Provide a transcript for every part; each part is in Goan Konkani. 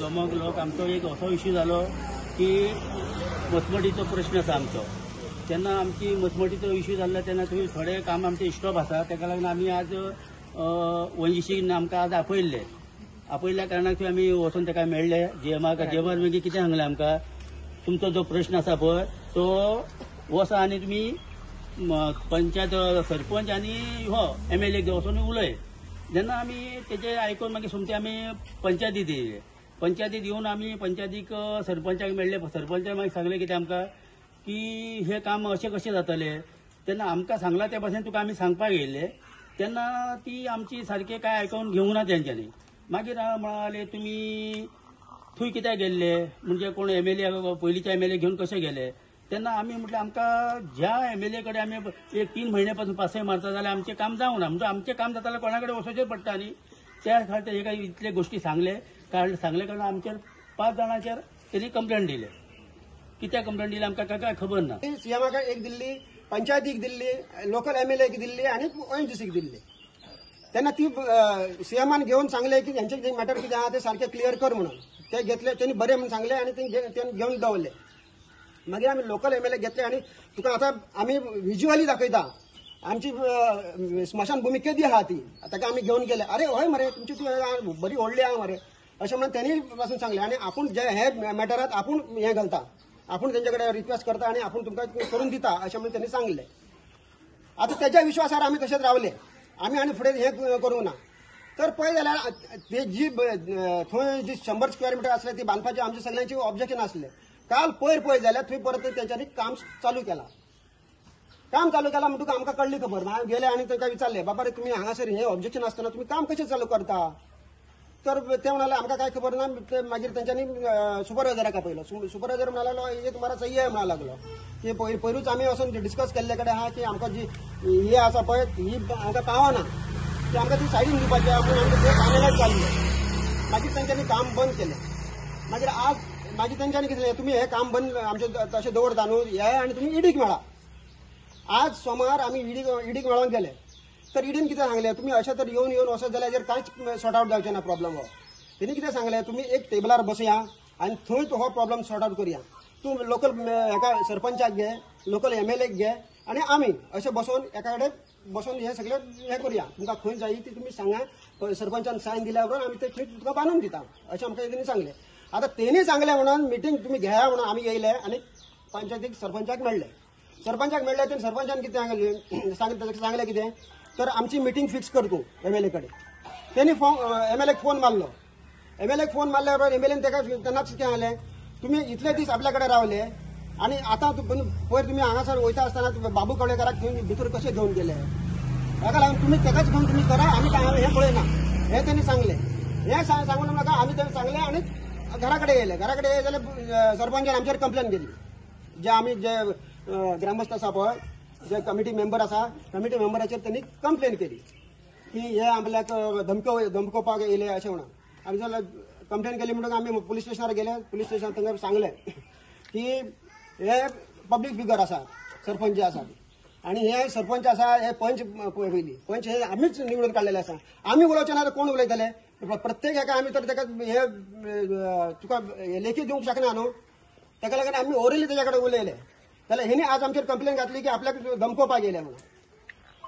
गमक लोक आमचो एक असो इश्यू जालो की मसमटीचो प्रश्न आसा आमचो. तेन्ना आमची मसमटीचो इश्यू जाल्लो तेन्ना थंय थोडे काम आमचे स्टॉप आसा, ताका लागून आमी आज ओएनजीसीन आमकां आज आपयल्ले. आपयल्ल्या कारणाक थंय आमी वचून ताका मेळ्ळे. जीएमाक जीएमान मागीर कितें सांगलें आमकां, तुमचो जो प्रश्न आसा पळय तो वचा आनी तुमी पंचायत सरपंच आनी हो एमएलए वचून उलय. जेन्ना आमी तेजे आयकून मागीर सोमते आमी पंचायतीत येयले. पंचायतीत येवन आमी पंचायतीक सरपंचाक मेळ्ळे. सरपंचान मागीर सांगलें कितें आमकां की हें काम अशें कशें जातलें. तेन्ना आमकां सांगलां त्या भाशेन तुका आमी सांगपाक येयल्ले. तेन्ना ती आमची सारकें कांय आयकून घेवंक ना तेंच्यांनी. मागीर म्हणाले तुमी थंय कित्याक गेल्ले, म्हणजे कोण एमएलए पयलींचे एमएलए घेवन कशे गेले. तेन्ना आमी म्हटलें आमकां ज्या एमएलए कडेन आमी एक 3 म्हयन्या पासून पासय मारता जाल्यार आमचें काम जावंक ना, म्हणजे आमचें काम जाता जाल्यार कोणा कडेन वचोचें पडटा न्ही. त्या खातीर हे काय इतले गोश्टी सांगले कारण सांगले कारण आमचेर 5 जाणांचेर तेणी कंप्लेन दिले. कित्याक कंप्लेन दिली आमकां काय खबर ना. सीएमाक एक दिल्ली, पंचायतीक दिल्ली, लोकल एमएलएक दिल्ली आनी ओएनजीसीक दिल्ली. तेन्ना ती सीएमान घेवन सांगले की हेंचे जे मॅटर कितें आहा ते सारकें क्लियर कर म्हणून. ते घेतले तेणी बरें म्हणून सांगले आनी ते घेवन दवरले. मागीर आमी लोकल एमएलए घेतले आनी तुका आतां आमी विज्युअली दाखयता आमची स्मशानभूमी केदी आहा ती, ताका आमी घेवन गेले. अरे हय मरे तुमची ती बरी व्हडली आहा मरे अशें म्हणून तेणी पासून सांगलें. आनी आपूण जे हे मॅटरात आपूण हें घालता, आपूण तेंचे कडेन रिक्वेस्ट करता आनी आपूण तुमकां करून दिता अशें म्हणून तेणी सांगलें. आतां तेज्या विश्वासार आमी तशेंच रावले, आमी आनी फुडें हें करूंक ना. तर पळय जाल्यार ते जी थंय जी 100 स्क्वेअर मिटर आसले ती बांदपाचें आमचे सगळ्यांचे ऑब्जेक्शन आसलें. काल पयर पळय जाल्यार थंय परत तेंच्यांनी काम चालू केलां. काम चालू केलां म्हणटकूच आमकां कळ्ळी खबर. हांव गेले आनी तांकां विचारलें, बाबा रे तुमी हांगासर हें ऑब्जेक्शन आसतना तुमी काम कशें चालू करता. तर ते म्हणाले आमकां काय खबर ना. मागीर तेंच्यांनी सुपरवायझराक आपयलो. सुपरवायझर म्हणालो हे तुम्हाला सही आहे म्हणा लागलो की पयरूच आमी वचून डिस्कस केल्ले कडेन आहा की आमकां जी ही आसा पळय ही आमकां पावना, ती आमकां ती सायडीन दिवपाची आहा म्हणून आमकां ते फायनलायज जाल्लें. मागीर तेंच्यांनी काम बंद केलें. मागीर आज मागीर तेंच्यांनी कितें तुमी हें काम बंद आमचें तशें दवरता न्हू हे आनी तुमी इडीक मेळा. आज सोमार आमी इडीक मेळोन गेले. तर इडीन कितें सांगलें, तुमी अशें तर येवन येवन वचत जाल्यार हेजेर कांयच सॉर्ट आवट जावचें ना प्रॉब्लम हो. तेणी कितें सांगलें, तुमी एक टेबलार बसया आनी थंय हो प्रॉब्लम सॉर्ट आवट करया. तूं लोकल हेका सरपंचाक घे, लोकल एमएलएक घे आनी आमी अशें बसोवन एका कडेन बसोवन हें सगळें हें करुया. तुमकां खंय जाय ती तुमी सांगा, सरपंचान सायन दिल्या उपरांत आमी ते थंय तुमकां बांदून दिता अशें आमकां तेणी सांगलें. आतां तेणी सांगलें म्हणून मिटींग तुमी घेया म्हणून आमी येयले आनी पंचायतीक सरपंचाक मेळ्ळे. सरपंचाक मेळ्ळे तेन्ना सरपंचान कितें सांगलें कितें, तर आमची मिटींग फिक्स कर तूं एमएलए कडेन. तेणी एमएलएक फोन मारलो. एमएलएक फोन मारल्या उपरांत एमएलएन ताका तेन्नाच कितें सांगलें, तुमी इतले दीस आपल्या कडेन रावले आनी आतां पयर तुमी हांगासर वयता आसतना बाबू कवळेकाराक थंय भितर कशें घेवन गेले, ताका लागून तुमी ताकाच घेवन तुमी करा, आमी काय हें पळयना हें तेणी सांगलें. हें सांगून म्हाका आमी तेणें सांगलें आनी घरा कडेन येयले. घरा कडेन येयले जाल्यार सरपंचान आमचेर कंप्लेन केली. जे आमी जे ग्रामस्थ आसा पळय, जे कमिटी मेंबर आसा, कमिटी मेंबराचेर तेणी कंप्लेन केली की हे आपल्याक धमकोवपाक येयले अशें म्हणून. आमी जाल्यार कंप्लेन केली म्हणटकच आमी पुलीस स्टेशनार गेले. पुलीस स्टेशनार तांकां सांगलें की हे पब्लीक फिगर आसा, सरपंच जे आसा आनी हे सरपंच आसा हे पंच पयलीं पंच हे आमीच निवडून काडलेले आसा. आमी उलोवचे ना कोण उलयतले? प्रत्येक हेका आमी तर ताका हे तुका लेखी दिवंक शकना न्हू, ताका लागून आमी ओरली तेज्या कडेन उलयले. जाल्यार हेणी आज आमचेर कंप्लेन घातली की आपल्याक धमकोवपाक येयले म्हणून.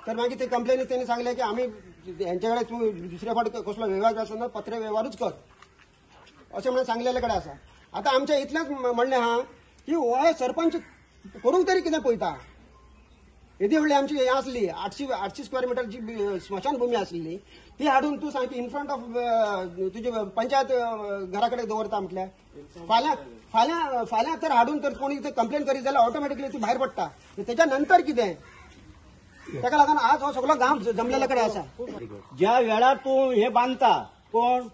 तर मागीर ते कंप्लेनी तेणी सांगलें की आमी हेंचे कडेन तूं दुसरे फावट कसलो वेव्हार आसना पत्र वेव्हारूच कर अशें म्हणून सांगलेले कडेन आसा. आतां आमचें इतलेंच म्हणणें आहा की हो सरपंच करूंक तरी कितें पळयता. येदी व्हडली आमची हें आसली 800 स्क्वेअर मिटर जी स्मशानभूमी आसली ती हाडून तूं सामकी इन फ्रंट ऑफ तुजी पंचायत घरा कडेन दवरता म्हटल्यार फाल्यां फाल्यां फाल्यां तर हाडून तर कोणी कंप्लेन करीत जाल्यार ऑटोमॅटिकली ती भायर पडटा. तेच्या नंतर कितें, ताका लागून आज हो सगळो गांव जमलेले कडेन आसा. ज्या वेळार तूं हें बांदता कोण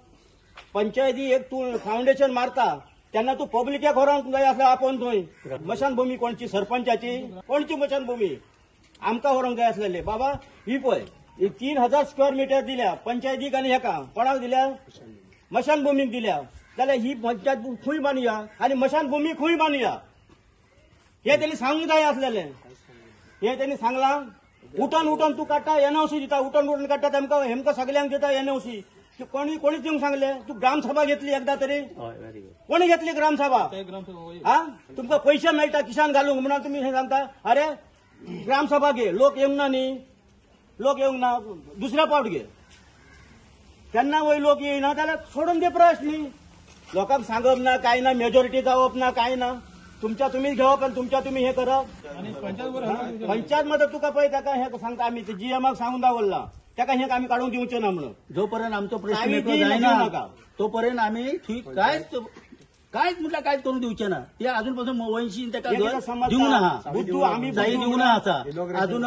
पंचायती एक तूं फावंडेशन मारता तेन्ना तूं पब्लिकाक व्हरोंक जाय आसलें आपोवन थंय मशानभूमी कोणची सरपंचाची कोणची मशानभूमी आमकां व्हरोंक जाय आसलेले. बाबा ही पळय 3000 स्क्वेअर मिटर दिल्या पंचायतीक आनी हेका कोणाक दिल्या, मशानभूमीक दिल्या. जाल्यार ही पंचायत खंय बांदुया आनी मशानभूमी खंय बांदुया हे तेणी सांगूंक जाय आसलेलें. हे तेणी सांगलां. उठून उठून तूं काडटा एनओसी दिता, उठून उठून काडटा तेमकां हेमकां सगल्यांक दिता एनओसी. कोणी कोणीच दिवंक सांगले? तू ग्रामसभा घेतली एकदा तरी? हय, व्हेरी गुड. कोणी घेतली ग्रामसभा? हा, तुमकां पयशे मेळटा किशान घालूंक म्हणून तुमी हे सांगता. अरे ग्रामसभा घे, लोक येवंक ना न्ही, लोक येवंक ना, दुसऱ्या पावट घे. केन्ना वय लोक येयना जाल्यार सोडून दे प्रश्न न्ही. लोकांक सांगप ना काय ना, मेजॉरिटी जावप ना काय ना, तुमच्या तुमीच घेवप आनी तुमच्या तुमी हे करप. पंचायत मध्ये तुका पळय ताका हे सांगता आमी जीएमाक सांगून दवरला ताका हे आमी काडूंक दिवचे ना म्हणून. जोपर्यंत आमचो प्रश्न आमी मेकळो ती जायना नका. तोपर्यंत आमी थंय कांयच कांयच म्हटल्यार कांयच करूंक दिवचे ना. ते अजून पासून वंशी ताका हे घर कितें समजता? दिवंक ना. बुद्धू आमी जाई बुद्धू दिवंक ना आसा अजून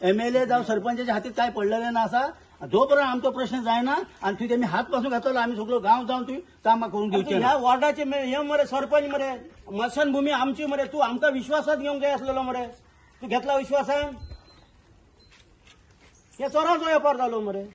एमएलए जावं सरपंचाच्या हातीत काय पडलेलें ना आसा. जोपर्यंत आमचो प्रश्न जायना आनी थंय तेमी हात पासून घातलो आमी सगळो गांव जावन थंय कामां करूंक दिवचे ना. ह्या वॉर्डाचे हे मरे सरपंच मरे, मसनभूमी आमची मरे, तू आमकां विश्वासात घेवंक जाय आसलेलो मरे, तू घेतला विश्वासान? हे चोरांचो वेपार जालो मरे.